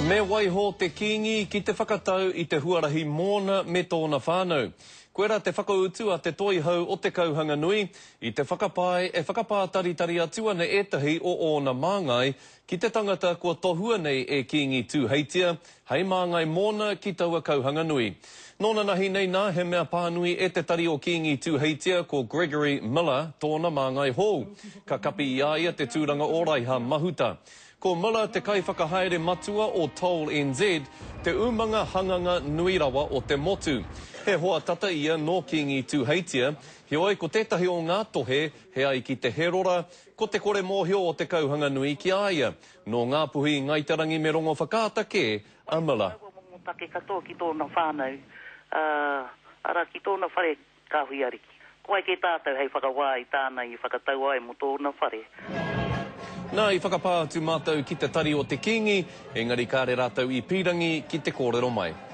Me waiho te Kīngi ki te whakatau i te huarahi mōna me tōna whānau. Koirā te whakautu a te Toihau o Te Kauhanganui i te whakapae e whakapātaritari atu ana ētahi o ōna māngai ki te tangata kua tohua nei e Kīngi Tūheitia hei māngai mōna ki taua Kauhanganui. Nōnanahi nei nā, he mea pānui e te tari o Kīngi Tūheitia ko Gregory Miller tōna māngai hou. Ka kapi i a ia te tūranga o Raiha Mahuta. Ko Miller te kaiwhakahaere matua o Toll NZ, te umanga hanganga nui rawa o te motu. He hoa tata ia nō Kīngi Tūheitia, heoi ko tētahi o ngā tohe he ai ki te Herora, ko te kore mōhio o te Kauhanganui ki a ia. Nō Ngāpuhi, Ngāi Te Rangi me Rongowhakaata kē a Miller. Taua momo take katoa ki tōna whānau, ā, arā, ki tōna whare kāhui ariki. Ko wai kē tātou hei whakawā i tāna i whakatau ai mō tōna whare? Nā, i whakapā atu mātou ki te tari o te Kīngi, engari kāre rātou i pīrangi ki te kōrero mai.